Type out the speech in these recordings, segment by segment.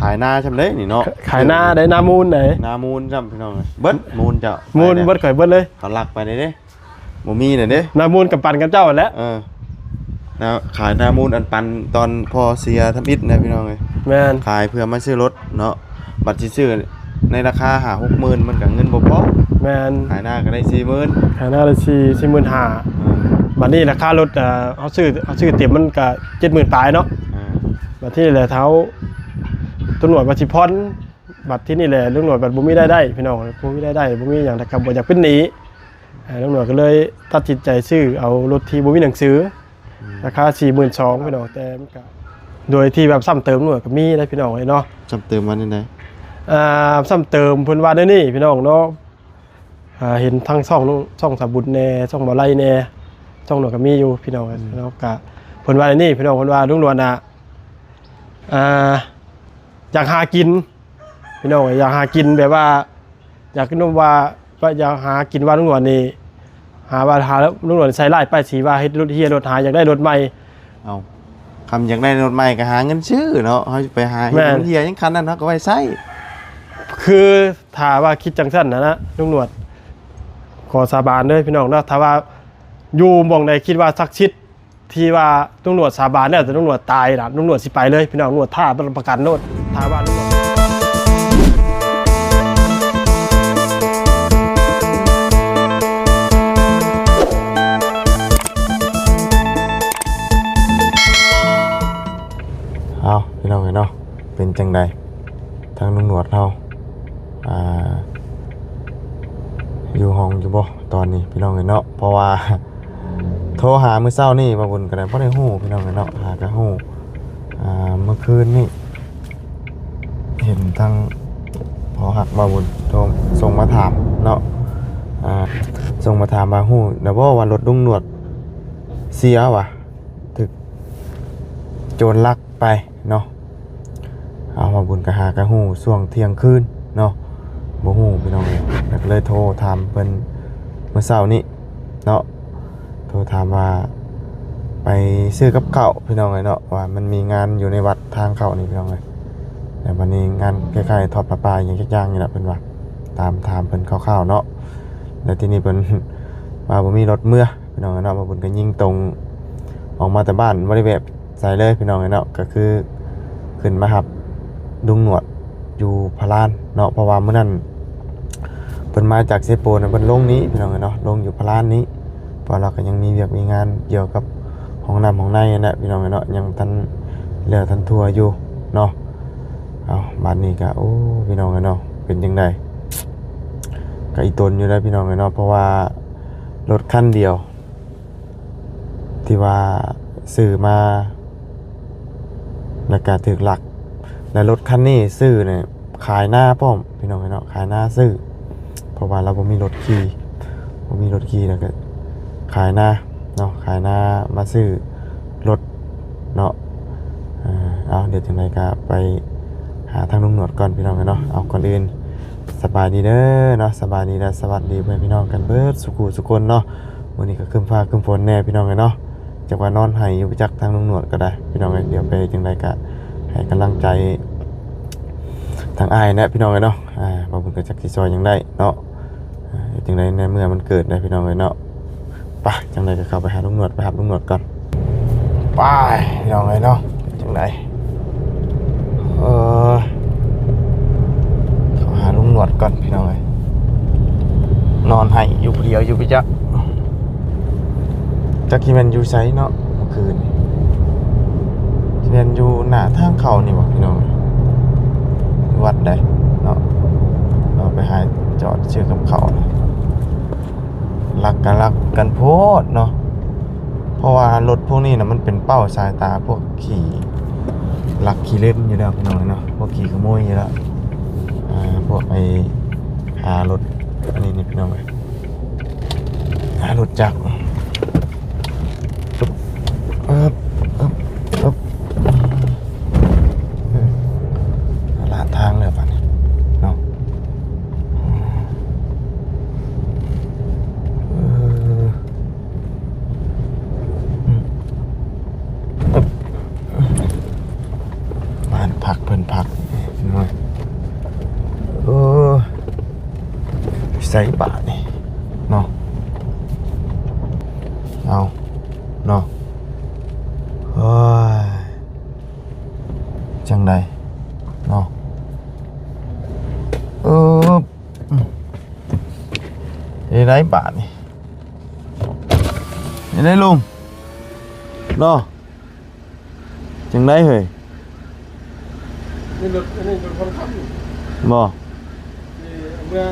ຂາຍນາຊ່ຳເດ້ນີ້ເນາະ ຂາຍນາໄດ້ ນາມູນໄດ໋ ນາມູນຊ່ຳ ພີ່ນ້ອງເອີຍ ເບິດມູນເຈົ້າ ມູນເບິດ ຂ້ອຍເບິດເລີຍ ເຂົາລັກໄປເດ້ ບໍ່ມີແລ້ວເດ້ ນາມູນກຳປັ່ນກັບເຈົ້າຫັ້ນແຫຼະ ເອີ ນາ ຂາຍນາມູນອັນປັນຕອນພໍ່ເສຍທຳອິດນະ ພີ່ນ້ອງເອີຍ ແມ່ນ ຂາຍເພື່ອມາຊື້ລົດເນາະ ບັດຊິຊື້ໃນລາຄາຫ້າຫົກໝື່ນ ມັນກໍເງິນບໍ່ພໍ ແມ່ນ ຂາຍນາກໍໄດ້ສີ່ໝື່ນ ຂາຍນາໄດ້ສີ່ ສີ່ໝື່ນຫ້າ ເອີ ບັດນີ້ລາຄາລົດ ເອີ ເຮົາຊື້ ເຮົາຊື້ເຕັມມັນກໍເຈັດໝື່ນປາຍເນາະ ເອີ ບັດນີ້ແຫຼະ ເຮົາ ຕຳຫຼວດວ່າຊິຜ່ອນ ບັດທີນີ້ແຫຼະ ລຸງໜວດບັດບໍ່ມີລາຍໄດ້ ພີ່ນ້ອງ ບໍ່ມີລາຍໄດ້ ບໍ່ມີຫຍັງ ແລ້ວກໍບໍ່ຢາກເປັນໜີ້ ເອີ ລຸງໜວດກໍເລີຍຕັດສິນໃຈຊື້ເອົາລົດທີ່ບໍ່ມີໜັງສື ອືມ ລາຄາສີ່ໝື່ນສອງ ພີ່ນ້ອງ ແຕ່ມັນກໍ ໂດຍທີ່ແບບຊ້ຳເຕີມລຸງໜວດກໍມີໄດ໋ ພີ່ນ້ອງເອີຍເນາະ ຊ້ຳເຕີມວ່າແນວໃດ? ອ່າ ຊ້ຳເຕີມເພິ່ນວ່າແນວນີ້ ພີ່ນ້ອງເນາະ ອ່າ ເຫັນທັງຊ່ອງ ຊ່ອງສາບຸນແດ່ ຊ່ອງບໍ່ໄລແດ່ ຊ່ອງໜວດກໍມີຢູ່ ພີ່ນ້ອງເອີຍ ອືມ ເນາະ ກໍເພິ່ນວ່າແນວນີ້ ພີ່ນ້ອງ ເພິ່ນວ່າລຸງໜວດນະ ອ່າ ຢາກຫາກິນ ພີ່ນ້ອງເອີຍ ຢາກຫາກິນແບບວ່າ ຢາກນຳວ່າ ວ່າຢາກຫາກິນວ່າລຸງໜວດນີ້ ຫາວ່າ ຫາລຸງໜວດໃສ່ຮ້າຍປ້າຍສີວ່າເຮັດລົດເຮຍລົດຫາຍ ຢາກໄດ້ລົດໃໝ່ ເອົ້າ ຄຳຢາກໄດ້ລົດໃໝ່ກໍຫາເງິນຊື້ເນາະ ເຮົາຊິໄປຫາເຮັດ ແມ່ນ ລົດເຮຍຫຍັງ ຄັນນັ້ນເຮົາກໍໄວ້ໃຊ້ ຄືຖ້າວ່າຄິດຈັ່ງຊັ້ນນະ ລຸງໜວດ ຂໍສາບານເດີ ພີ່ນ້ອງເນາະ ຖ້າວ່າຢູ່ໝ່ອງໃດຄິດວ່າສັກສິດ ທີ່ວ່າລຸງໜວດສາບານແລ້ວ ແຕ່ລຸງໜວດຕາຍນະ ລຸງໜວດຊິໄປເລີຍ ພີ່ນ້ອງ ລຸງໜວດທ້າຮັບປະກັນໂລດ ຖ້າວ່າລຸງໜວດ ເອົ້າ ພີ່ນ້ອງເອີຍເນາະ ເປັນຈັ່ງໃດ ທາງລຸງໜວດເຮົາ ອ່າ ຢູ່ຫ້ອງຢູ່ບໍ່ຕອນນີ້ ພີ່ນ້ອງເອີຍເນາະ ເພາະວ່າໂທຫາມື້ເຊົ້ານີ້ ບ່າວບຸນກໍໄດ້ ບໍ່ໄດ້ຮູ້ ພີ່ນ້ອງເອີຍເນາະ ຫາກໍຮູ້ ອ່າ ມື້ຄືນນີ້ ເຫັນທາງພໍ່ຮັກບ່າວບຸນໂທສົ່ງມາຖາມເນາະ ອ່າ ສົ່ງມາຖາມວ່າ ຮູ້ແລ້ວບໍ່ວ່າລົດລຸງໜວດເສຍວ່າ ຖືກໂຈນລັກໄປເນາະ ເອົາ ບ່າວບຸນກໍຫາກໍຮູ້ຊ່ວງທ່ຽງຄືນເນາະ ບໍ່ຮູ້ ພີ່ນ້ອງເອີຍ ແລ້ວກໍເລີຍໂທຖາມເພິ່ນມື້ເຊົ້ານີ້ເນາະ ໂທຖາມວ່າໄປຊື້ກັບເຂົ້າ ພີ່ນ້ອງເອີຍເນາະ ວ່າມັນມີງານຢູ່ໃນວັດທາງເຂົ້ານີ້ ພີ່ນ້ອງເອີຍ ແລ້ວບັດນີ້ງານຄ້າຍໆທອດຜ້າປ່າຫຍັງຈັກຢ່າງນີ້ລະ ເພິ່ນວ່າ ຕາມຖາມເພິ່ນຄ່າວໆເນາະ ແລ້ວທີນີ້ເພິ່ນວ່າບໍ່ມີລົດເມືອ ພີ່ນ້ອງເນາະ ບ່າວບຸນກໍຍິງຕົງອອກມາແຕ່ບ້ານ ບໍ່ໄດ້ແວະໃສເລີຍ ພີ່ນ້ອງເນາະ ກໍຄືຂຶ້ນມາຮັບລຸງໜວດຢູ່ພະລານເນາະ ເພາະວ່າມື້ນັ້ນເພິ່ນມາຈາກເຊໂປນ ເພິ່ນລົງນີ້ ພີ່ນ້ອງເນາະ ລົງຢູ່ພະລານນີ້ ເພາະລາວກໍຍັງມີວຽກມີງານກ່ຽວກັບຫ້ອງນ້ຳຫ້ອງໃນຫັ້ນແຫຼະ ພີ່ນ້ອງເນາະ ຍັງບໍ່ທັນແລ້ວທັນທົ່ວຢູ່ເນາະ ເອົ້າ ບາດນີ້ກໍ ໂອ້ ພີ່ນ້ອງເນາະ ເປັນຈັ່ງໃດ ກໍອີ່ຕົນຢູ່ໄດ໋ ພີ່ນ້ອງເນາະ ເພາະວ່າລົດຄັນດຽວ ທີ່ວ່າຊື້ມາ ແລ້ວກະຖືກລັກ ແລະລົດຄັນນີ້ຊື້ນີ້ຂາຍນາພ້ອມ ພີ່ນ້ອງເອີຍເນາະ ຂາຍນາຊື້ ເພາະວ່າລາວບໍ່ມີລົດຂີ່ ບໍ່ມີລົດຂີ່ ແລ້ວກະຂາຍນາເນາະ ຂາຍນາມາຊື້ລົດເນາະ ເອີ ເອົາ ດຽວຈັ່ງໃດກະໄປຫາທາງລຸງໜວດກ່ອນ ພີ່ນ້ອງເອີຍເນາະ ເອົາ ກ່ອນອື່ນ ສະບາຍດີເດີເນາະ ສະບາຍດີ ແລະ ສະຫວັດດີພໍ່ແມ່ພີ່ນ້ອງກັນເບິດສູ່ຜູ້ສູ່ຄົນເນາະ ມື້ນີ້ກໍຄຶ້ມຟ້າຄຶ້ມຝົນແດ່ ພີ່ນ້ອງເອີຍເນາະ ຈັກວ່ານອນໄຫ້ຢູ່ບໍ່ຈັກ ທາງລຸງໜວດກໍໄດ້ ພີ່ນ້ອງເອີຍ ດຽວໄປຈັ່ງໃດກໍໃຫ້ກຳລັງໃຈທາງອ້າຍແຫຼະ ພີ່ນ້ອງເອີຍເນາະ ອ່າ ບໍ່ບຸນກໍຈັກຊິຊ່ອຍຫຍັງໄດ້ເນາະ ອ່າ ເຮັດຈັ່ງໃດໃນເມື່ອມັນເກີດໄດ້ ພີ່ນ້ອງເອີຍເນາະ ໄປ ຈັ່ງໃດກໍເຂົ້າໄປຫາລຸງໜວດ ໄປຮັບລຸງໜວດກ່ອນ ໄປ ພີ່ນ້ອງເອີຍເນາະ ເປັນຈັ່ງໃດ ເອີ ເຂົ້າຫາລຸງໜວດກ່ອນ ພີ່ນ້ອງເອີຍ ນອນໄຫ້ຢູ່ຜູ້ດຽວຢູ່ໄປຈັກ ຈັກຊິແມ່ນຢູ່ໃສເນາະ ເມື່ອຄືນນີ້ ຊິແມ່ນຢູ່ໜ້າທາງເຂົ້ານີ້ບໍ່ ພີ່ນ້ອງເອີຍ ຢູ່ວັດໃດເນາະ ເຮົາໄປຫາຈອດຊື້ກັບເຂົ້າ ລັກກໍລັກກັນໂພດເນາະ ເພາະວ່າລົດພວກນີ້ນະ ມັນເປັນເປົ້າສາຍຕາພວກຂີ້ລັກຂີ້ເລັນຢູ່ແລ້ວ ພີ່ນ້ອງເນາະ ພວກຂີ້ຂະໂມຍຢູ່ແລ້ວ ອ່າ ພວກໄອ້ຫາລົດອັນນີ້ນີ້ ພີ່ນ້ອງເອີຍ ຫາລົດຈັກ ເອີບ ເອີບ ເອີບ ເອີບ ລາດທາງແລ້ວບາດນີ້ເນາະ ເອີ ອືມ ອຶບ ບ້ານພັກເພິ່ນພັກ ໃຈບາດນີ້ເນາະ ເອົາເນາະ ໂອ້ຍ ຈັ່ງໃດເນາະ ເອີ ເຮັດໄດ້ບາດນີ້ ເຮັດໄດ້ລຸງເນາະ. ຈັ່ງໃດເຮີ້ຍ? ນີ້ລົດ ອັນນີ້ລົດຄົນຂັບຢູ່ ບໍ່? ນີ້ເມື່ອ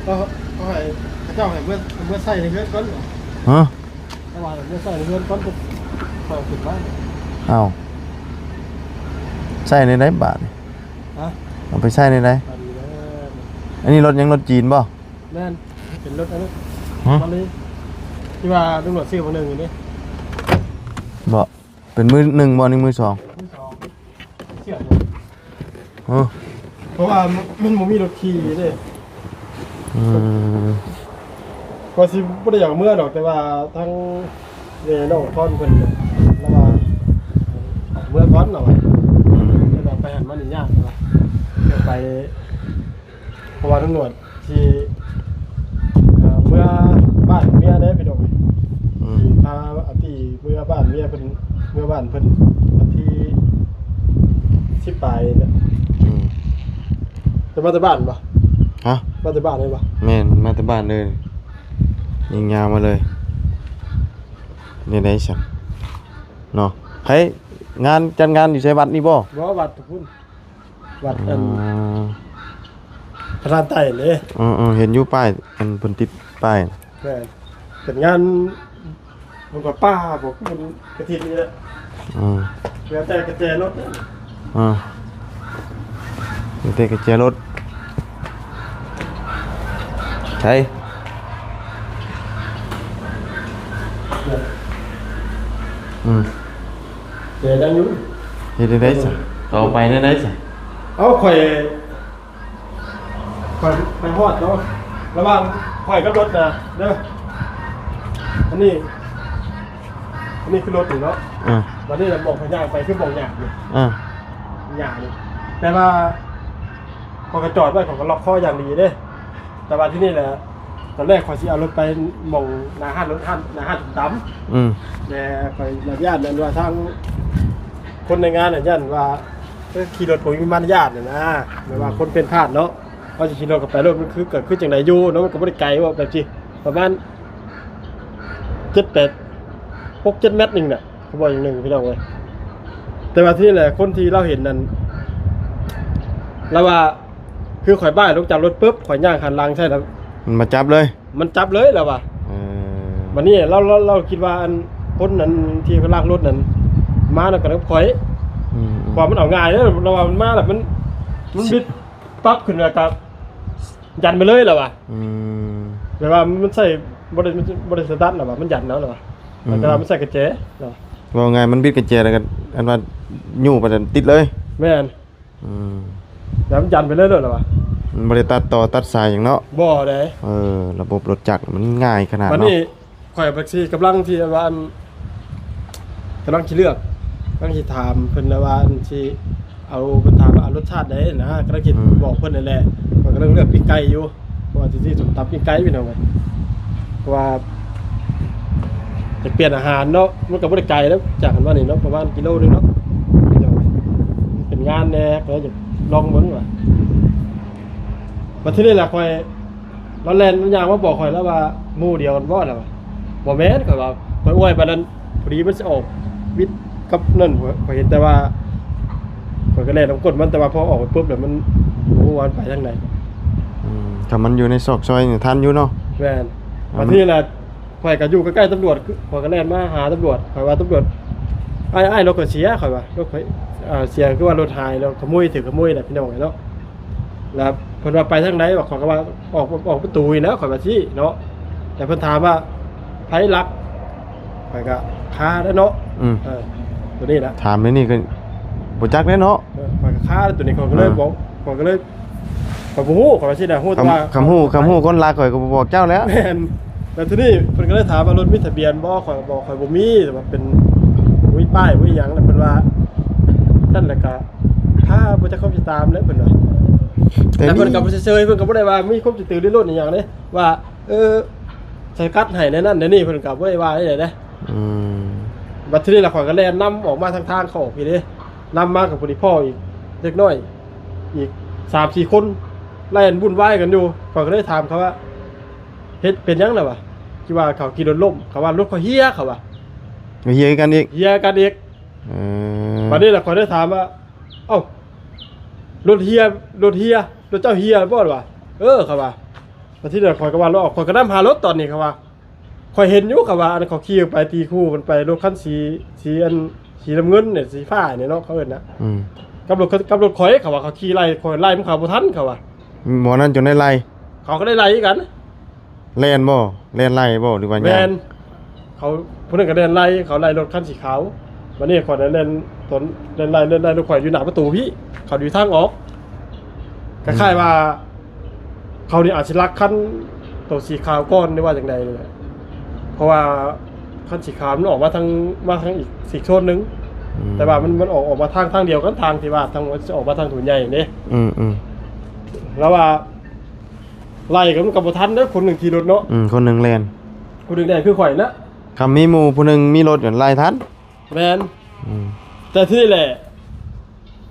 ເຂົາ ເຂົາໃຫ້ ເຂົາເຈົ້າໃຫ້ເມືອ ເມືອໃຊ້ໃນເຮືອນກ່ອນ. ຮະ? ເຂົາວ່າເມືອໃຊ້ໃນເຮືອນກ່ອນ ຄ່ອຍເອົາຂຶ້ນມາ. ເອົ້າ ໃຊ້ແນວໃດບາດນີ້? ຮະ? ເອົາໄປໃຊ້ແນວໃດ? ອັນນີ້ແຫຼະ ອັນນີ້ລົດຫຍັງ? ລົດຈີນບໍ່? ແມ່ນ ເປັນລົດອັນນັ້ນ ຮະ? ມາເລີຍ ທີ່ວ່າຕຳຫຼວດຊື້ບາງໜຶ່ງຢູ່ເດ້. ບໍ່? ເປັນມືໜຶ່ງບໍ່ ນີ້ມືສອງ? ມືສອງ ເຊື່ອຢູ່ ຮະ? ເພາະວ່າມັນ ມັນບໍ່ມີລົດຂີ່ເດ້. ອືມ ວ່າຊິບໍ່ໄດ້ຢາກເມືອດອກ ແຕ່ວ່າທາງແມ່ນ້ອງພອນເພິ່ນລະວ່າເມືອກ່ອນລະວ່າ ອືມ ເພິ່ນວ່າໄປຫັ້ນມານີ້ຍາກລະວ່າ ໄປ ເພາະວ່າຕຳຫຼວດທີ່ ເອີ ເມືອບ້ານເມຍເດ້ພີ່ນ້ອງເອີຍ. ອືມ ທີ່ພາອາຕີເມືອບ້ານເມຍເພິ່ນ ເມືອບ້ານເພິ່ນວັນທີສິບປາຍນີ້ແຫຼະ. ອືມ ເຈົ້າມາແຕ່ບ້ານບໍ່? ຮະ? ມາແຕ່ບ້ານເລີຍບໍ່? ແມ່ນ ມາແຕ່ບ້ານເລີຍ ຍິງຍາວມາເລີຍ. ແນວໃດຊັ້ນເນາະ? ໃຜ ງານ ຈັດງານຢູ່ໃສ ວັດນີ້ບໍ່? ບໍ່ ວັດພຸ້ນ. ວັດອັນ ອ່າ ພະທານໃຕ້ເດ້. ເອີໆ ເຫັນຢູ່ປ້າຍ ອັນເພິ່ນຕິດປ້າຍ. ແມ່ນ ເປັນງານບຸນຜ້າປ່າ ພວກບຸນກະຖິນນີ້ແຫຼະ. ອືມ ເຫຼືອແຕ່ກະແຈລົດ. ອືມ ເຫຼືອແຕ່ກະແຈລົດ. ໃສ? ອືມ ເຮັດຈັ່ງໃດຢູ່? ເຮັດຈັ່ງໃດຊະ? ຕໍ່ໄປແນວໃດຊະ? ເອົາ ຂ້ອຍ ຂ້ອຍໄປຮອດເນາະ ລະຫວ່າງຂ້ອຍກັບລົດນະເດີ ອັນນີ້ ອັນນີ້ຄືລົດນີ້ເນາະ. ອືມ ບາດນີ້ລະບອກຂ້ອຍຍ່າງໄປ ຄືບອກຍ່າງນີ້ ອືມ ຍ່າງນີ້ ແຕ່ວ່າຂ້ອຍກໍຈອດໄວ້ ຂ້ອຍກໍລັອກຄໍຢ່າງດີເດ້. ແຕ່ວ່າທີນີ້ແຫຼະ ຕອນແລກຂ້ອຍຊິເອົາລົດໄປໝ່ອງໜ້າຮ້ານລົດ ຮ້ານ ໜ້າຮ້ານສົ້ມຕຳ. ອືມ ແຕ່ຂ້ອຍຢ້ານ ຢ້ານວ່າທາງຄົນໃນງານນະ ຢ້ານວ່າ ເອີ ຂີ່ລົດບໍ່ມີມາລະຍາດຫັ້ນນະ ແບບວ່າ ອືມ ຄົນເພ້ນພາດເນາະ. ເຮົາຊິຂີ່ລົດເຂົ້າໄປໂລດ ມັນຄື ກໍຄືຈັ່ງໃດຢູ່ເນາະ ມັນກໍບໍ່ໄດ້ໄກວ່າແບບຊິ ປະມານເຈັດແປດ ຫົກເຈັດແມັດໜຶ່ງນະ ຄືເວົ້າຢ່າງໜຶ່ງພີ່ນ້ອງເອີຍ. ແຕ່ວ່າທີນີ້ແຫຼະ ຄົນທີ່ລາວເຫັນນັ້ນ ລາວວ່າ ຄືຂ້ອຍບາຍລົງຈາກລົດປຶບ ຂ້ອຍຍ່າງຫັນຫຼັງໃສ່ແລ້ວ ມັນມາຈັບເລີຍ ມັນຈັບເລີຍລາວວ່າ. ເອີ ບາດນີ້ລາວ ລາວ ລາວຄິດວ່າ ອັນ ຄົນນັ້ນທີ່ລາກລົດນັ້ນ ມານຳກັນກັບຂ້ອຍ. ອືມໆ ເພາະວ່າມັນເອົາງ່າຍເດີ ລາວວ່າມັນມາແລ້ວ ມັນ ມັນບິດປັບຂຶ້ນ ແລ້ວກໍຢັນໄປເລີຍລາວວ່າ. ອືມ ແບບວ່າມັນໃຊ້ບໍ່ໄດ້ ບໍ່ໄດ້ສະຕາດລາວວ່າ ມັນຢັນເອົາລາວວ່າ. ອືມ ແຕ່ວ່າມັນໃຊ້ກະແຈລາວວ່າ ເວົ້າງ່າຍມັນບິດກະແຈແລ້ວກໍ ອັນວ່າຍູ້ໄປແລ້ວຕິດເລີຍ. ແມ່ນ. ອືມ ແລ້ວມັນຢັນໄປເລີຍລາວວ່າ ມັນບໍ່ໄດ້ຕັດຕໍ່ຕັດສາຍຫຍັງເນາະ. ບໍ່ເດ້. ເອີ ລະບົບລົດຈັກມັນງ່າຍຂະໜາດເນາະ. ບັດນີ້ຂ້ອຍບັດຊິກຳລັງທີ່ວ່າ ອັນ ກຳລັງຊິເລືອກ ກຳລັງຊິຖາມເພິ່ນແລ້ວວ່າ ອັນ ຊິເອົາ ເພິ່ນຖາມວ່າເອົາລົດຊາດໃດນະ ກຳລັງຊິ ອືມ ບອກເພິ່ນນັ້ນແຫຼະ. ຂ້ອຍກຳລັງເລືອກປີ້ງໄກ່ຢູ່ ເພາະວ່າຊິຊື້ສົ້ມຕຳປີ້ງໄກ່ພີ່ນ້ອງເອີຍ ເພາະວ່າຈະປ່ຽນອາຫານເນາະ ມັນກໍບໍ່ໄດ້ໄກເນາະ ຈາກຫັ້ນມານີ້ເນາະ ປະມານກິໂລໜຶ່ງເນາະ. ເປັນງານແດ່ ກໍເລີຍຢາກລອງເບິ່ງວ່າ ບັດທີນີ້ລະຂ້ອຍ ລາວແລ່ນ ລາວຍ່າງມາບອກຂ້ອຍລະວ່າ ໝູ່ດຽວກັນບໍ່ລະວ່າ. ບໍ່ແມ່ນ ຂ້ອຍວ່າ ຂ້ອຍອວຍປານນັ້ນ ພໍດີມັນຊິອອກວິດກັບນັ້ນ ຂ້ອຍເຫັນແຕ່ວ່າ ຂ້ອຍກໍແລ່ນນຳກົ້ນມັນ ແຕ່ວ່າພໍອອກໄປປຶບແລ້ວມັນ ບໍ່ຮູ້ວ່າມັນໄປທາງໃດ. ອືມ ຖ້າມັນຢູ່ໃນຊອກຊອຍນີ້ທັນຢູ່ເນາະ. ແມ່ນ. ບັດທີນີ້ລະ ຂ້ອຍກໍຢູ່ໃກ້ໆຕຳຫຼວດ ຂ້ອຍກໍແລ່ນມາຫາຕຳຫຼວດ ຂ້ອຍວ່າຕຳຫຼວດ ອ້າຍ ອ້າຍ ລົດຂ້ອຍເສຍ ຂ້ອຍວ່າ ລົດຂ້ອຍ ເສຍ ຄືວ່າລົດຫາຍ ແລ້ວຂະໂມຍ ຖືກຂະໂມຍແຫຼະ ພີ່ນ້ອງເອີຍເນາະ. ແລ້ວເພິ່ນວ່າໄປທາງໃດ ຂ້ອຍກໍວ່າອອກ ອອກປະຕູນີ້ແຫຼະ ຂ້ອຍວ່າຊີ້ເນາະ. ແຕ່ເພິ່ນຖາມວ່າໃຜລັກ ຂ້ອຍກໍຄາແລ້ວເນາະ. ອືມ ເອີ ໂຕນີ້ລະ ຖາມແນວນີ້ກໍບໍ່ຈັກແລ້ວເນາະ. ເອີ ຂ້ອຍກໍຄາແລ້ວໂຕນີ້ ຂ້ອຍກໍເລີຍ ເອີ ບອກ ຂ້ອຍກໍເລີຍ ຂ້ອຍບໍ່ຮູ້ ຂ້ອຍວ່າຊີ້ນະ ຮູ້ແຕ່ວ່າ ຄຳ ຄຳຮູ້ ຄຳຮູ້ຄົນລັກຂ້ອຍກໍບໍ່ບອກເຈົ້າແລ້ວ. ແມ່ນ. ແລ້ວທີນີ້ເພິ່ນກໍເລີຍຖາມວ່າລົດມີທະບຽນບໍ່ ຂ້ອຍກໍບອກຂ້ອຍບໍ່ມີ ແຕ່ວ່າເປັນ ບໍ່ມີປ້າຍບໍ່ມີຫຍັງ ແລ້ວເພິ່ນວ່າຊັ້ນ ແລ້ວກໍ ຖ້າບໍ່ຈັກຄວາມຊິຕາມແຫຼະ ເພິ່ນວ່າ ແຕ່ ແຕ່ເພິ່ນກໍບໍ່ເຊີຍ ເພິ່ນກໍບໍ່ໄດ້ວ່າມີຄວາມຈິດໃຈເລື່ອງລົດອີ່ຫຍັງເດ້ ວ່າ ເອີ ສະກັດໃຫ້ແນວນັ້ນແນວນີ້ ເພິ່ນກໍບໍ່ໄດ້ວ່າໃດເດ້. ອືມ ບັດທີນີ້ລະຂ້ອຍກໍແລ່ນນຳອອກມາທາງທາງເຂົ້າອອກພີ້ເດ້ ນຳມາກໍພໍດີພໍ້ອີກເດັກນ້ອຍ ອີກສາມສີ່ຄົນ ແລ່ນວຸ່ນວາຍກັນຢູ່. ຂ້ອຍກໍເລີຍຖາມເຂົາວ່າ ເຮັດເປັນຫຍັງລະວະ ທີ່ວ່າເຂົາຂີ່ລົດລົ້ມ? ເຂົາວ່າ ລົດຂ້ອຍເຫຍ ເຂົາວ່າ. ເຫຍຄືກັນອີກ? ເຫຍຄືກັນອີກ. ເອີ ບັດນີ້ລະຂ້ອຍໄດ້ຖາມວ່າ ເອົ້າ ລົດເຫຍ ລົດເຫຍ ລົດເຈົ້າເຫຍບໍ່ລະວະ? ເອີ ເຂົາວ່າ. ບັດທີນີ້ຂ້ອຍກໍວ່າ ຂ້ອຍກໍນຳຫາລົດຕອນນີ້ ເຂົາວ່າ. ຂ້ອຍເຫັນຢູ່ ເຂົາວ່າ ອັນເຂົາຂີ່ໄປຕີຄູ່ກັນໄປ ລົດຄັນສີ ສີອັນ ສີນ້ຳເງິນນີ້ ສີຟ້ານີ້ເນາະ ເຂົາເອີ້ນນະ ອືມ ກັບລົດ ກັບລົດຂ້ອຍ ເຂົາວ່າ ເຂົາຂີ່ໄລ່ ຂ້ອຍໄລ່ມັນເຂົາບໍ່ທັນ ເຂົາວ່າ. ໝໍນັ້ນຈົນໄດ້ໄລ່ ເຂົາກໍໄດ້ໄລ່ຄືກັນ. ແລ່ນບໍ່? ແລ່ນໄລ່ບໍ່ ຫຼືວ່າຫຍັງ? ແມ່ນ ເຂົາ ຜູ້ນັ້ນກໍແລ່ນໄລ່ ເຂົາໄລ່ລົດຄັນສີຂາວ. ບັດນີ້ຂ້ອຍໄດ້ແລ່ນ ຕອນແລ່ນໄລ່ ແລ່ນໄລ່ລົດຂ້ອຍຢູ່ໜ້າປະຕູພີ້ ເຂົາຢູ່ທາງອອກ. ອືມ ຄ້າຍໆວ່າ ເຂົານີ້ອາດຊິລັກຄັນໂຕສີຂາວກ່ອນ ຫຼືວ່າຈັ່ງໃດນີ້ແຫຼະ ເພາະວ່າຄັນສີຂາວມັນອອກມາທາງ ມາທາງອີກ ອີກໂຊນໜຶ່ງ. ອືມ ແຕ່ວ່າມັນ ມັນອອກ ອອກມາທາງ ທາງດຽວກັນ ທາງທີ່ວ່າທາງ ອອກມາທາງຖະໜົນໃຫຍ່ນີ້. ອືມໆ ລະວ່າ ໄລ່ກັນມັນກໍບໍ່ທັນເດີ ຄົນໜຶ່ງຂີ່ລົດເນາະ. ອືມ ຄົນໜຶ່ງແລ່ນ ຄົນໜຶ່ງແລ່ນຄືຂ້ອຍນະ. ຄັນມີໝູ່ຜູ້ໜຶ່ງມີລົດ ໄລ່ທັນ. ແມ່ນ. ອືມ ແຕ່ທີ່ນີ້ແຫຼະ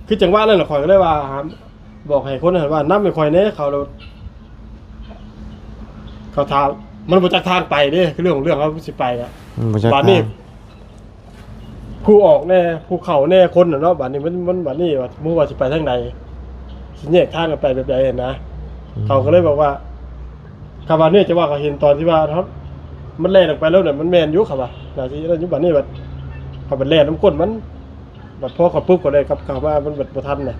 ຄືຈັງຫວະນັ້ນຂ້ອຍກໍເລີຍວ່າ ບອກໃຫ້ຄົນນັ້ນວ່ານຳໃຫ້ຂ້ອຍແດ່ ເຂົາ ເຂົາຖາມ ມັນບໍ່ຈັກທາງໄປເດ້ ຄືເລື່ອງຂອງເລື່ອງ ເຮົາຊິໄປອະ ມັນບໍ່ຈັກ ບາດນີ້ ທາງ ຜູ້ອອກແດ່ ຜູ້ເຂົ້າແດ່ ຄົນນະເນາະ. ບາດນີ້ມັນ ມັນ ບາດນີ້ວ່າ ບໍ່ຮູ້ວ່າຊິໄປທາງໃດ ຊິແຍກທາງກັນໄປແບບໃດຫັ້ນນະ. ອືມ ເຂົາກໍເລີຍບອກວ່າ ຄຳວ່ານີ້ຈະວ່າເຂົາເຫັນຕອນທີ່ວ່າເຮົາ ມັນແລ່ນອອກໄປແລ້ວນະ ມັນແມ່ນຢູ່ ເຂົາວ່າ ໜ້າຊິນັ້ນຢູ່. ບາດນີ້ບັດ ເຂົາໄປແລ່ນນຳກົ້ນມັນ ບັດພໍເຂົາປຶບ ເຂົາໄດ້ກັບເຂົ້າມາ ມັນບັດບໍ່ທັນນະ.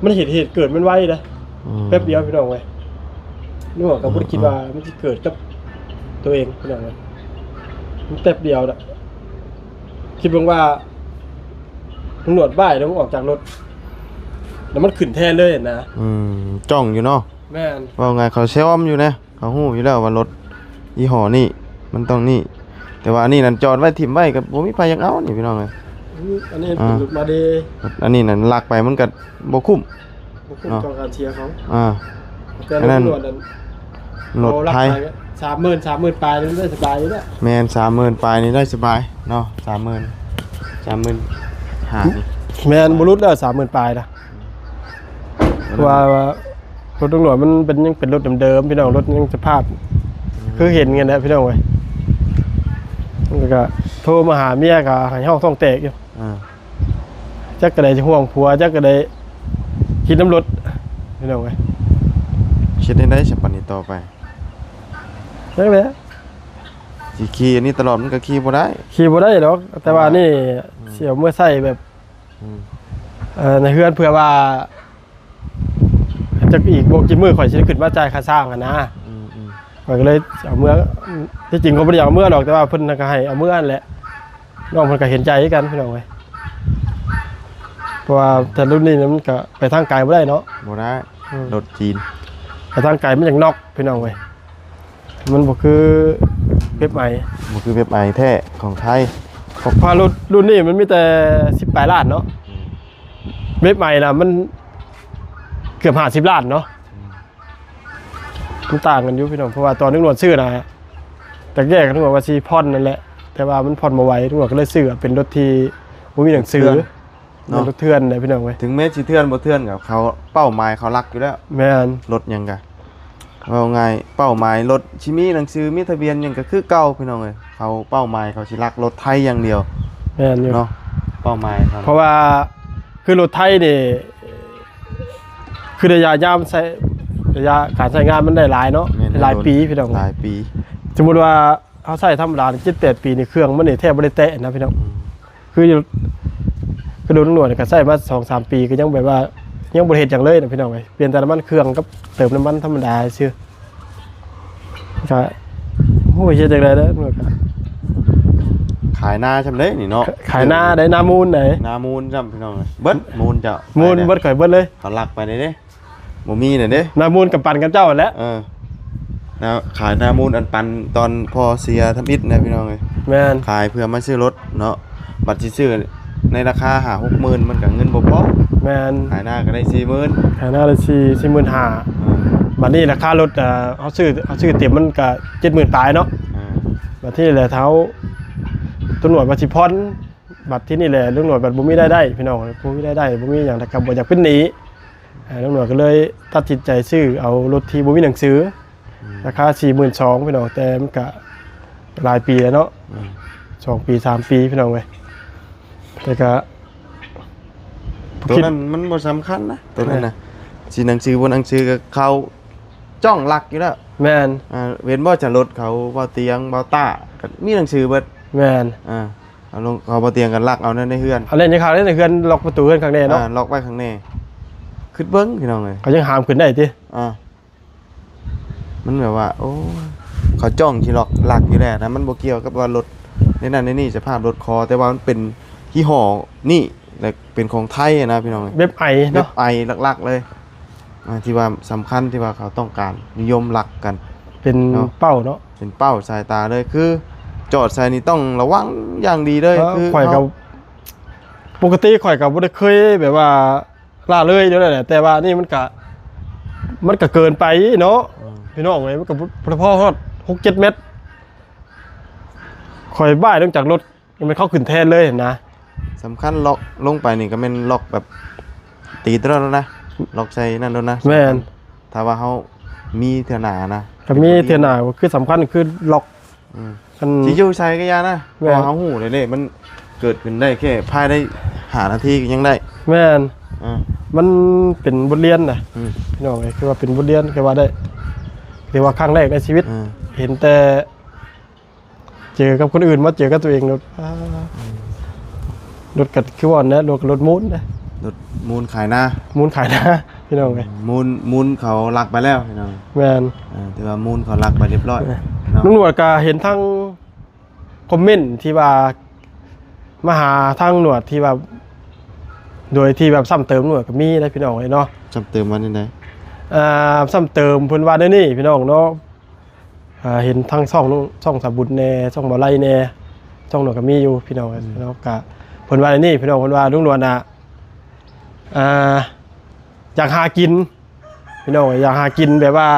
ມັນເຫດ ເຫດເກີດມັນໄວເດ້. ອືມ ແປັບດຽວ ພີ່ນ້ອງເອີຍ ໜວດກໍບໍ່ໄດ້ຄິດວ່າ ອືມ ມັນຊິເກີດກັບຕົວເອງ ພີ່ນ້ອງເອີຍ ມັນແປັບດຽວນະ. ຄິດເບິ່ງວ່າ ໜວດບ່າຍແລ້ວອອກຈາກລົດ ແລ້ວມັນຂຶ້ນແທນເລີຍນະ. ອືມ ຈ້ອງຢູ່ເນາະ. ແມ່ນ ເວົ້າງ່າຍ ເຂົາຊອມຢູ່ນະ ເຂົາຮູ້ຢູ່ແລ້ວວ່າລົດຍີ່ຫໍ້ນີ້ມັນຕ້ອງນີ້. ແຕ່ວ່າອັນນີ້ນັ້ນຈອດໄວ້ຖິ້ມໄວ້ກໍບໍ່ມີໃຜຢາກເອົານີ້ ພີ່ນ້ອງເອີຍ. ອືມ ອັນນີ້ເປັນ ອ່າ ລົດມາເດ ອັນນີ້ນັ້ນລັກໄປມັນກໍບໍ່ຄຸ້ມ ບໍ່ຄຸ້ມ ເນາະ ຕໍ່ການເສຍເຂົາ. ອ່າ ແຕ່ ອັນນັ້ນ ລົດຕຳຫຼວດນັ້ນ ລົດໄທ ເອົາລັກໄປສາມໝື່ນ ສາມໝື່ນປາຍນີ້ໄດ້ສະບາຍຢູ່ແລ້ວ. ແມ່ນ ສາມໝື່ນປາຍນີ້ໄດ້ສະບາຍເນາະ ສາມໝື່ນ ສາມໝື່ນຫ້ານີ້. ແມ່ນ ບໍ່ຫຼຸດແລ້ວ ສາມໝື່ນປາຍນະ. ເພາະວ່າ ວ່າ ລົດຕຳຫຼວດມັນເປັນ ຍັງເປັນລົດເດີມໆ ພີ່ນ້ອງ ລົດຍັງສະພາບ ອືມ ຄືເຫັນກັນແຫຼະ ພີ່ນ້ອງເອີຍ. ແລ້ວກໍໂທມາຫາເມຍ ກໍໃຫ້ຮ້ອງທ້ອງແຕກຢູ່. ອ່າ ຈັກກໍໄດ້ຫ່ວງຜົວ ຈັກກໍໄດ້ຄິດນຳລົດ ພີ່ນ້ອງເອີຍ. ເຮັດແນວໃດຊະບັດນີ້ຕໍ່ໄປ? ຈັກແຫຼະ ຊິຂີ່ອັນນີ້ຕະຫຼອດມັນກໍຂີ່ບໍ່ໄດ້ ຂີ່ບໍ່ໄດ້ດອກ. ແຕ່ວ່າ ອ່າ ນີ້ ອືມ ຊິເອົາເມືອໃຊ້ແບບ ອືມ ເອີ ໃນເຮືອນ ເພື່ອວ່າ ຈັກອີກບໍ່ກີ່ມື້ຂ້ອຍຊິໄດ້ຂຶ້ນມາຈ່າຍຄ່າສ້າງຫັ້ນນະ. ອືມໆ ຂ້ອຍກໍເລີຍເອົາເມືອ ທີ່ຈິງກໍບໍ່ໄດ້ຢາກເອົາເມືອດອກ ແຕ່ວ່າເພິ່ນກໍໃຫ້ເອົາເມືອຫັ້ນແຫຼະ. ນ້ອງເພິ່ນກໍເຫັນໃຈຄືກັນ ພີ່ນ້ອງເອີຍ ເພາະວ່າແຕ່ລຸ້ນນີ້ມັນກໍໄປທາງໄກບໍ່ໄດ້ເນາະ. ບໍ່ໄດ້ ອືມ ລົດຈີນ ໄປທາງໄກມັນຢາກນັອກ ພີ່ນ້ອງເອີຍ. ມັນບໍ່ຄືເວັບໄອ ບໍ່ຄືເວັບໄອແທ້ຂອງໄທ. ເພາະລົດລຸ້ນນີ້ມັນມີແຕ່ສິບປາຍລ້ານເນາະ. ອືມ ເວັບໄອນະມັນເກືອບຫ້າສິບລ້ານເນາະ. ອືມ ມັນຕ່າງກັນຢູ່ ພີ່ນ້ອງ ເພາະວ່າຕອນລຸງໜວດຊື້ນະ ແຕ່ແລກລຸງໜວດວ່າຊິຜ່ອນນັ້ນແຫຼະ ແຕ່ວ່າມັນຜ່ອນບໍ່ໄຫວ ລຸງໜວດກໍເລີຍຊື້ເປັນລົດທີ່ບໍ່ມີໜັງສື. ເນາະ ແມ່ນລົດເຖື່ອນເດ້ ພີ່ນ້ອງເອີຍ. ເຖິງແມ່ນຊິເຖື່ອນບໍ່ເຖື່ອນກໍເຂົາເປົ້າໝາຍເຂົາລັກຢູ່ແລ້ວ. ແມ່ນ ລົດຫຍັງກະ ເວົ້າງ່າຍ ເປົ້າໝາຍລົດຊິມີໜັງສື ມີທະບຽນຫຍັງກໍຄືເກົ່າ ພີ່ນ້ອງເອີຍ. ເຂົາເປົ້າໝາຍເຂົາຊິລັກລົດໄທຢ່າງດຽວ. ແມ່ນຢູ່ເນາະ ເປົ້າໝາຍເຂົາ ເພາະວ່າຄືລົດໄທນີ້ ຄືໄລຍະຍາມໃຊ້ ໄລຍະການໃຊ້ງານມັນໄດ້ຫຼາຍເນາະ. ແມ່ນ ຫຼາຍປີ ພີ່ນ້ອງ ຫຼາຍປີ. ສົມມຸດວ່າ ເຮົາໃຊ້ທຳມະດາເຈັດແປດປີນີ້ ເຄື່ອງມັນນີ້ແທບບໍ່ໄດ້ແຕະນະ ພີ່ນ້ອງ. ອືມ ຄືຢູ່ ຄືລົດຕຳຫຼວດນີ້ກໍໃຊ້ມາສອງສາມປີ ກໍຍັງແບບວ່າຍັງບໍ່ໄດ້ເຮັດຫຍັງເລີຍນະ ພີ່ນ້ອງເອີຍ. ປ່ຽນແຕ່ນ້ຳມັນເຄື່ອງກັບເຕີມນ້ຳມັນທຳມະດາຊື່ ກໍ ໂອ້ຍ ເຮັດຈັ່ງໃດເດີ ມັນກໍ ຂາຍນາຊ່ຳເດ້ນີ້ເນາະ. ຂາຍນາໄດ້ ນາມູນໄດ໋ ນາມູນຊ່ຳ ພີ່ນ້ອງເອີຍ. ເບິດມູນເຈົ້າ ມູນເບິດ ຂ້ອຍເບິດເລີຍ ເຂົາລັກໄປເດ້. ບໍ່ມີແລ້ວເດ້ ນາມູນກໍປັ່ນກັບເຈົ້າຫັ້ນແຫຼະ. ເອີ ນາ ຂາຍນາມູນອັນປັ່ນຕອນພໍ່ເສຍທຳອິດນະ ພີ່ນ້ອງເອີຍ. ແມ່ນ ຂາຍເພື່ອມາຊື້ລົດເນາະ. ບັດຊິຊື້ ໃນລາຄາຫ້າຫົກໝື່ນ ມັນກໍເງິນບໍ່ພໍ. ແມ່ນ ຂາຍນາກໍໄດ້ສີ່ໝື່ນ ຂາຍນາໄດ້ສີ່ ສີ່ໝື່ນຫ້າ. ເອີ ບາດນີ້ລາຄາລົດ ເອີ ເຮົາຊື້ ເຮົາຊື້ເຕັມມັນກໍເຈັດໝື່ນປາຍເນາະ. ເອີ ບາດນີ້ແຫຼະ ເຮົາ ຕຳຫຼວດວ່າຊິຜ່ອນ ບັດທີນີ້ແຫຼະ ລຸງໜວດບັດບໍ່ມີລາຍໄດ້ພີ່ນ້ອງ ບໍ່ມີລາຍໄດ້ ບໍ່ມີຫຍັງ ແລ້ວກໍບໍ່ຢາກເປັນໜີ້. ເອີ ລຸງໜວດກໍເລີຍຕັດສິນໃຈຊື້ເອົາລົດທີ່ບໍ່ມີໜັງສື ອືມ ລາຄາສີ່ໝື່ນສອງ ພີ່ນ້ອງ ແຕ່ມັນກະຫຼາຍປີແລ້ວເນາະ ອືມ ສອງປີ ສາມປີ ພີ່ນ້ອງເອີຍ ແຕ່ກະ ໂຕນັ້ນມັນບໍ່ສຳຄັນນະ ໂຕນັ້ນນະ ເອີ ຊິໜັງສືບໍ່ໜັງສືກໍເຂົາຈ້ອງລັກຢູ່ແລ້ວ ແມ່ນ ອ່າ ເຫັນບໍ່ຈະລົດເຂົາ ເບົາຕຽງ ເບົາຕ້າ ກໍມີໜັງສືເບິດ ແມ່ນ ອ່າ ເອົາລົງ ເຂົາບໍ່ຕຽງກັນລັກເອົາໃນ ໃນເຮືອນ ເອົາເລ່ນຢູ່ຂ້າງໃນເຮືອນ ລັອກປະຕູເຮືອນຂ້າງໃນເນາະ ອ່າ ລັອກໄວ້ຂ້າງໃນ ຄຶດເບິ່ງພີ່ນ້ອງເອີຍ ເຂົາຍັງຫາມຂຶ້ນໄດ້ຕິ ອ່າ ມັນແບບວ່າ ໂອ້ ເຂົາຈ້ອງຊິລັອກລັກຢູ່ແລ້ວນະ ມັນບໍ່ກ່ຽວກັບວ່າລົດໃນນັ້ນໃນນີ້ ສະພາບລົດຄໍ ແຕ່ວ່າມັນເປັນຍີ່ຫໍ້ນີ້ ແລະ ເປັນຂອງໄທນະພີ່ນ້ອງເອີຍ ແບບໄອເນາະ ແບບໄອຫຼັກໆເລີຍ ອ່າ ທີ່ວ່າສຳຄັນ ທີ່ວ່າເຂົາຕ້ອງການນິຍົມລັກກັນ ເປັນເນາະ ເປົ້າເນາະ ເປັນເປົ້າສາຍຕາເລີຍ ຄືຈອດໃສ່ນີ້ຕ້ອງລະວັງຢ່າງດີເລີຍ ເອີ ຄືຂ້ອຍກໍ ເຮົາ ປົກກະຕິຂ້ອຍກໍບໍ່ໄດ້ເຄີຍແບບວ່າລະເລີຍຢູ່ແລ້ວແຫຼະ ແຕ່ວ່ານີ້ມັນກະ ມັນກະເກີນໄປເນາະ ອືມ ພີ່ນ້ອງເອີຍ ມັນກະບໍ່ ບໍ່ພໍຮອດຫົກເຈັດແມັດ ຂ້ອຍບາຍລົງຈາກລົດ ແມ່ນເຂົາຂຶ້ນແທນເລີຍຫັ້ນນະ ສຳຄັນລັອກລົງໄປນີ້ກໍແມ່ນລັອກແບບ ຕີໂຕນັ້ນນະ ລັອກໃສ່ນັ້ນໂລດນະ ແມ່ນ ຖ້າວ່າເຮົາມີເທື່ອໜ້ານະ ກໍມີເທື່ອໜ້າ ຄືສຳຄັນຄືລັອກ ອືມ ຄັນຊິຢູ່ໃສກໍຢ່ານະ ແມ່ນ ເພາະວ່າເຮົາຮູ້ແລ້ວເດ້ ມັນເກີດຂຶ້ນໄດ້ແຄ່ພາຍໃນຫ້ານາທີກໍຍັງໄດ້ ແມ່ນ ອ່າ ມັນເປັນບົດຮຽນນະ ອືມ ພີ່ນ້ອງເອີຍ ຄືວ່າເປັນບົດຮຽນກໍວ່າໄດ້ ຖືວ່າຄັ້ງແລກໃນຊີວິດ ອ່າ ເຫັນແຕ່ ເຈີກັບຄົນອື່ນ ມາເຈີກັບຕົວເອງໂລດ ອືມ ລົດກໍຄືວ່ານັ້ນແຫຼະ ລົດກໍລົດມູນເດ້ ລົດມູນຂາຍນາ ມູນຂາຍນາ ພີ່ນ້ອງເອີຍ ມູນ ມູນເຂົາລັກໄປແລ້ວພີ່ນ້ອງ ແມ່ນ ເອີ ຖືວ່າມູນເຂົາລັກໄປຮຽບຮ້ອຍ ເອີ ເນາະ ລຸງໜວດກໍເຫັນທາງຄອມເມັນທີ່ວ່າມາຫາທາງໜວດທີ່ວ່າ ໂດຍທີ່ແບບຊ້ຳເຕີມໜວດກໍມີເດ້ພີ່ນ້ອງເອີຍເນາະ ຊ້ຳເຕີມວ່າແນວໃດ ອ່າ ຊ້ຳເຕີມເພິ່ນວ່າແນວນີ້ພີ່ນ້ອງເນາະ ອ່າ ເຫັນທັງຊ່ອງ ຊ່ອງສາບຸນແດ່ ຊ່ອງບໍ່ໄລ່ແດ່ ຊ່ອງໜວດກໍມີຢູ່ພີ່ນ້ອງ ອືມ ເນາະ ກະເພິ່ນວ່ານີ້ພີ່ນ້ອງ ເພິ່ນວ່າລຸງໜວດນະ ອ່າ ຢາກຫາກິນພີ່ນ້ອງ ຢາກຫາກິນແບບວ່າ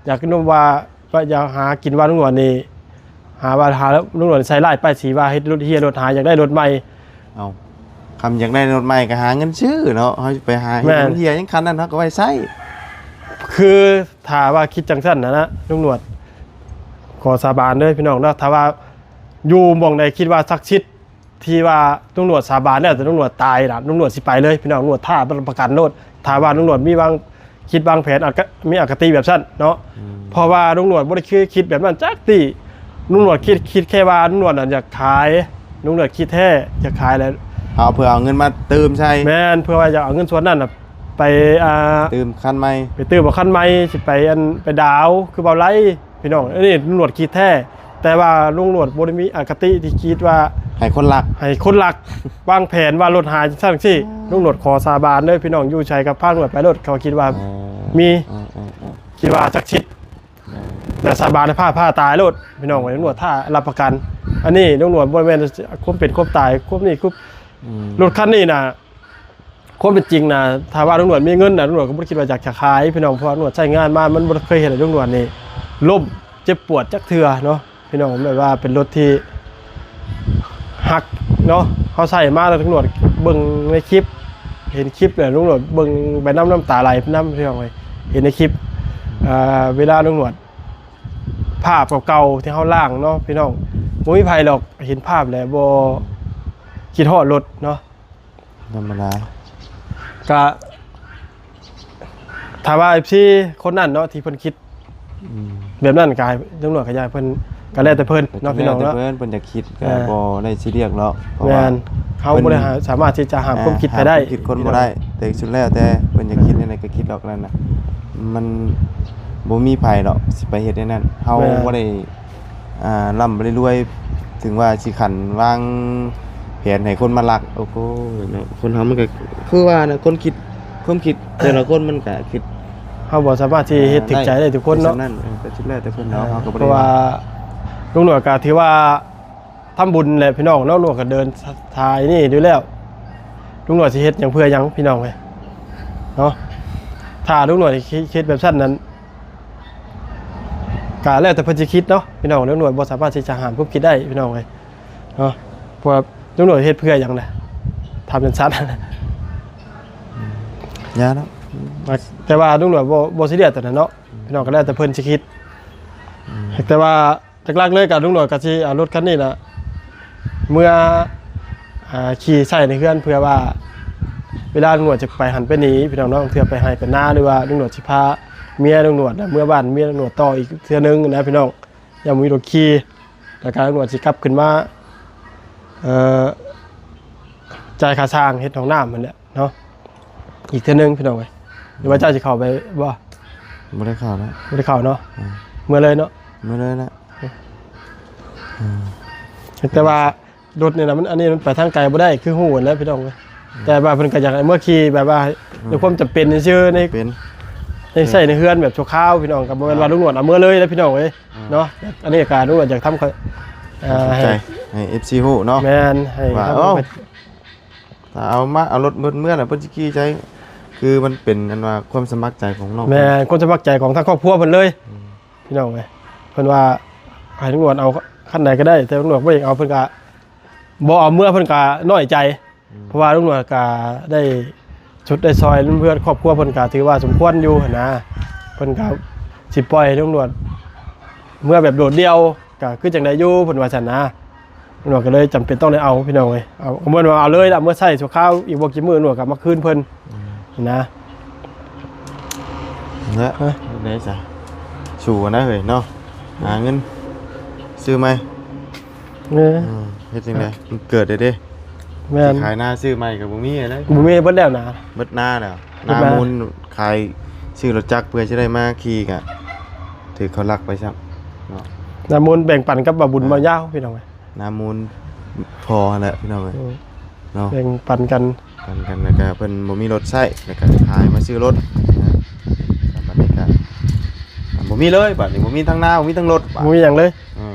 ຢາກນຳວ່າ ວ່າຢາກຫາກິນວ່າລຸງໜວດນີ້ ຫາວ່າ ຫາລຸງໜວດໃສ່ຮ້າຍປ້າຍສີວ່າເຮັດລົດເຮຍລົດຫາຍ ຢາກໄດ້ລົດໃໝ່ ເອົ້າ ຄຳຢາກໄດ້ລົດໃໝ່ກໍຫາເງິນຊື້ເນາະ ເຮົາຊິໄປຫາເຮັດ ແມ່ນ ມັນເຮຍຍັງຄັນນັ້ນ ເຮົາກໍໄວ້ໃຊ້ ຄື ຖ້າວ່າຄິດຈັ່ງຊັ້ນນະ ນະ ລຸງໜວດ ຂໍສາບານເດີພີ່ນ້ອງເນາະ ຖ້າວ່າຢູ່ໝ່ອງໃດຄິດວ່າສັກສິດ ທີ່ວ່າລຸງໜວດສາບານແລ້ວ ແຕ່ລຸງໜວດຕາຍນະ ລຸງໜວດຊິໄປເລີຍພີ່ນ້ອງ ລຸງໜວດທ້າປະກັນໂລດ ຖ້າວ່າລຸງໜວດມີວາງ ຄິດວາງແຜນ ອາກະ ມີອະຄະຕິແບບຊັ້ນເນາະ ອືມ ເພາະວ່າລຸງໜວດບໍ່ໄດ້ເຄີຍຄິດແບບນັ້ນຈັກຕິ ລຸງໜວດຄິດ ຄິດແຄ່ວ່າລຸງໜວດນະຢາກຂາຍ ລຸງໜວດຄິດແທ້ຢາກຂາຍແຫຼະ ເອົາ ເພື່ອເອົາເງິນມາຕື່ມໃສ່ ແມ່ນ ເພື່ອວ່າຢາກເອົາເງິນສ່ວນນັ້ນນະ ໄປ ອ່າ ຕື່ມຄັນໃໝ່ ໄປຕື່ມເອົາຄັນໃໝ່ ຊິໄປ ອັນ ໄປດາວ ຄືເບົາໄລ່ພີ່ນ້ອງ ອັນນີ້ລຸງໜວດຄິດແທ້ ແຕ່ວ່າລຸງໜວດບໍ່ໄດ້ມີອະຄະຕິທີ່ຄິດວ່າໃຫ້ຄົນລັກ ໃຫ້ຄົນລັກ ວາງແຜນວ່າລົດຫາຍຈັ່ງຊັ້ນຈັ່ງຊີ້ ອືມ ລຸງໜວດຂໍສາບານເດີພີ່ນ້ອງ ຢູ່ໃສກໍພາລຸງໜວດໄປໂລດ ເຂົາຄິດວ່າ ເອີ ມີ ເອີ ເອີ ເອີ ຄິດວ່າສັກສິດ ເອີ ແຕ່ສາບານໃຫ້ພ້າ ພ້າຕາຍໂລດພີ່ນ້ອງ ອືມ ລຸງໜວດຖ້າຮັບປະກັນ ອັນນີ້ລຸງໜວດບໍ່ແມ່ນຄວາມເປັນຄວາມຕາຍ ຄວາມນີ້ຄື ອືມ ລົດຄັນນີ້ນະ ຄວາມເປັນຈິງນະ ຖ້າວ່າລຸງໜວດມີເງິນນະ ລຸງໜວດກໍບໍ່ໄດ້ຄິດວ່າຢາກຈະຂາຍພີ່ນ້ອງ ເພາະວ່າລຸງໜວດໃຊ້ງານມາ ມັນບໍ່ເຄີຍເຫັນໃຫ້ລຸງໜວດນີ້ລົ້ມເຈັບປວດຈັກເທື່ອເນາະພີ່ນ້ອງ ແບບວ່າເປັນລົດທີ່ຮັກເນາະ ເຮົາໃຊ້ມາແລ້ວລຸງໜວດເບິ່ງໃນຄລິບ ເຫັນຄລິບແລ້ວລຸງໜວດເບິ່ງໄປນຳ ນ້ຳຕາໄຫຼນຳພີ່ນ້ອງເອີຍ ເຫັນໃນຄລິບ ເອີ ເວລາລຸງໜວດ ພາບເກົ່າໆທີ່ເຮົາລ້າງເນາະພີ່ນ້ອງ ບໍ່ມີໃຜດອກເຫັນພາບແລ້ວບໍ່ຄິດຮອດລົດເນາະ ທຳມະດາ ກະຖ້າວ່າເອັຟຊີຄົນນັ້ນເນາະ ທີ່ເພິ່ນຄິດ ອືມ ແບບນັ້ນກະໃຫ້ຕຳຫຼວດຂະຫຍາຍເພິ່ນ ກະແລ້ວແຕ່ເພິ່ນເນາະພີ່ນ້ອງເນາະ ເພິ່ນ ເພິ່ນຢາກຄິດກະ ແມ່ນ ບໍ່ໄດ້ຊີຣຽສເນາະ ເພາະວ່າ ແມ່ນ ເຮົາບໍ່ໄດ້ ເພິ່ນ ສາມາດທີ່ຈະຫ້າມຄວາມຄິດໃຜໄດ້ ຫ້າມຄວາມຄິດຄົນບໍ່ໄດ້ ແຕ່ສຸດແລ້ວແຕ່ເພິ່ນຢາກຄິດແນວໃດກະຄິດດອກນັ້ນນະ ມັນບໍ່ມີໃຜດອກຊິໄປເຮັດແນວນັ້ນ ເຮົາ ແມ່ນ ບໍ່ໄດ້ ອ່າ ລ່ຳບໍ່ໄດ້ລວຍ ເຖິງວ່າຊິຂັນວາງແຜນໃຫ້ຄົນມາລັກ ໂອ້ໂຫ ເນາະ ຄົນເຮົາມັນກໍຄືວ່ານະ ຄົນຄິດ ຄວາມຄິດແຕ່ລະຄົນມັນກໍຄິດ ເຮົາບໍ່ສາມາດທີ່ເຮັດຖືກໃຈໄດ້ທຸກຄົນເນາະ ເອີ ໄປສ່ຳນັ້ນ ເອີ ກໍສຸດແລ້ວແຕ່ເພິ່ນເນາະ ເອີ ເຮົາກໍບໍ່ໄດ້ ເພາະວ່າລຸງໜວດກໍຖືວ່າ ທຳບຸນແຫຼະພີ່ນ້ອງເນາະ, ລຸງໜວດກໍເດີນສາຍນີ້ຢູ່ແລ້ວ. ລຸງໜວດຊິເຮັດຫຍັງເພື່ອຫຍັງພີ່ນ້ອງເອີຍເນາະ? ຖ້າລຸງໜວດຄິດ ຄິດແບບຊັ້ນນັ້ນ ກໍແລ້ວແຕ່ເພິ່ນຊິຄິດເນາະພີ່ນ້ອງ. ລຸງໜວດບໍ່ສາມາດທີ່ຈະຫ້າມຄວາມຄິດໄດ້ພີ່ນ້ອງເອີຍເນາະ, ເພາະວ່າລຸງໜວດເຮັດເພື່ອຫຍັງນະ? ຖາມສັ້ນໆ ຢ່າເນາະ. ແຕ່ວ່າລຸງໜວດບໍ່ ບໍ່ຊີຣຽສຕອນນັ້ນເນາະ ອືມ ພີ່ນ້ອງ, ກໍແລ້ວແຕ່ເພິ່ນຊິຄິດ. ອືມ ແຕ່ວ່າ ຫຼັກໆເລີຍກໍລຸງໜວດກໍຊິເອົາລົດຄັນນີ້ລະ ເມືອ ອ່າ ຂີ່ໃຊ້ໃນເຮືອນ ເພື່ອວ່າເວລາລຸງໜວດຈະໄປຫັ້ນໄປນີ້ພີ່ນ້ອງເນາະ, ເທື່ອໄປໄຮ່ໄປນາ ຫຼືວ່າລຸງໜວດຊິພາເມຍລຸງໜວດນະ ເມືອບ້ານເມຍລຸງໜວດຕໍ່ອີກເທື່ອໜຶ່ງນະພີ່ນ້ອງ, ຍັງບໍ່ມີລົດຂີ່. ແລ້ວກໍລຸງໜວດຊິກັບຂຶ້ນມາ ເອີ ຈ່າຍຄ່າຊ່າງເຮັດຫ້ອງນ້ຳຫັ້ນແຫຼະ ເນາະ ອີກເທື່ອໜຶ່ງພີ່ນ້ອງເອີຍ. ຫຼືວ່າເຈົ້າຊິເຂົ້າໄປບໍ່? ບໍ່ໄດ້ເຂົ້າແລ້ວ ບໍ່ໄດ້ເຂົ້າເນາະ. ອືມ ເມືອເລີຍເນາະ ເມືອເລີຍແຫຼະ. ອືມ ແຕ່ວ່າລົດນີ້ນະ ມັນ ອັນນີ້ມັນໄປທາງໄກບໍ່ໄດ້ ຄືຮູ້ຫັ້ນແຫຼະພີ່ນ້ອງເອີຍ. ອືມ ແຕ່ວ່າເພິ່ນກໍຢາກໃຫ້ເມືອຂີ່ແບບວ່າ ອືມ ດ້ວຍຄວາມຈຳເປັນຊື່ໆ ໃນ ໃນໃຊ້ໃນເຮືອນແບບຊົ່ວຄາວພີ່ນ້ອງ, ກໍບໍ່ແມ່ນວ່າ ອືມ ລຸງໜວດເອົາເມືອເລີຍນະພີ່ນ້ອງເອີຍ ອືມ ເນາະ. ອັນນີ້ກໍລຸງໜວດຢາກທຳ ເອີ ໃຫ້ ໃຫ້ເອັຟຊີຮູ້ເນາະ ແມ່ນ ໃຫ້ ວ່າ ເອີ ຖ້າເອົາມາ ເອົາລົດເມືອ ເມືອນະ ເພິ່ນຊິຂີ່ໃຊ້ ຄືມັນເປັນອັນວ່າຄວາມສະໝັກໃຈຂອງນ້ອງ. ແມ່ນ ຄວາມສະໝັກໃຈຂອງທາງຄອບຄົວເພິ່ນເລີຍ. ອືມ ພີ່ນ້ອງເອີຍ ເພິ່ນວ່າໃຫ້ລຸງໜວດເອົາຄັນໃດກໍໄດ້ ແຕ່ລຸງໜວດບໍ່ຢາກເອົາ ເພິ່ນກໍບໍ່ເອົາເມືອ ເພິ່ນກໍນ້ອຍໃຈ. ອືມ ເພາະວ່າລຸງໜວດກໍໄດ້ຊົດໄດ້ຊ່ອຍເພື່ອຄອບຄົວ ເພິ່ນກໍຖືວ່າສົມຄວນຢູ່ຫັ້ນນະ, ເພິ່ນກໍຊິປ່ອຍໃຫ້ລຸງໜວດເມືອແບບໂດດດ່ຽວ ກໍຄືຈັ່ງໃດຢູ່ ເພິ່ນວ່າຊັ້ນນະ. ໜວດກໍເລີຍຈຳເປັນຕ້ອງໄດ້ເອົາ ພີ່ນ້ອງເອີຍ. ເອົາ ກໍແມ່ນວ່າເອົາເລີຍລະ ເມືອໃຊ້ຊົ່ວຄາວ ອີກບໍ່ກີ່ມື້ໜວດກໍມາຄືນເພິ່ນ. ອືມ ນະ ແລ້ວ ຮະ ໄດ້ຊະ ສູ້ກັນນະເຮີ້ຍເນາະ, ຫາເງິນຊື້ໃໝ່. ເອີ ອືມ ເຮັດຈັ່ງໃດ? ມັນເກີດໄດ້ເດ້. ແມ່ນ ຊິຂາຍນາຊື້ໃໝ່ກໍບໍ່ມີແລ້ວ ບໍ່ມີ ເບິດແລ້ວນະ ເບິດນາແລ້ວ. ເບິດນາ ນາມູນ ຂາຍ ຊື້ລົດຈັກເພື່ອຈະໄດ້ມາຂີ່ກະຖືກເຂົາລັກໄປຊ້ຳເນາະ. ນາມູນແບ່ງປັນກັບບ່າວບຸນ ເອີ ບ່າວຍາວ ພີ່ນ້ອງເອີຍ. ນາມູນພໍຫັ້ນແຫຼະພີ່ນ້ອງເອີຍ. ອືມ ເນາະ ແບ່ງປັນກັນ ປັນກັນ ແລ້ວກະເພິ່ນບໍ່ມີລົດໃຊ້ ແລ້ວກະຂາຍມາຊື້ລົດນະ. ບັດນີ້ກະບໍ່ມີເລີຍ ບັດນີ້ບໍ່ມີທັງນາ ບໍ່ມີທັງລົດ ບໍ່ມີຫຍັງເລີຍ. ເອີ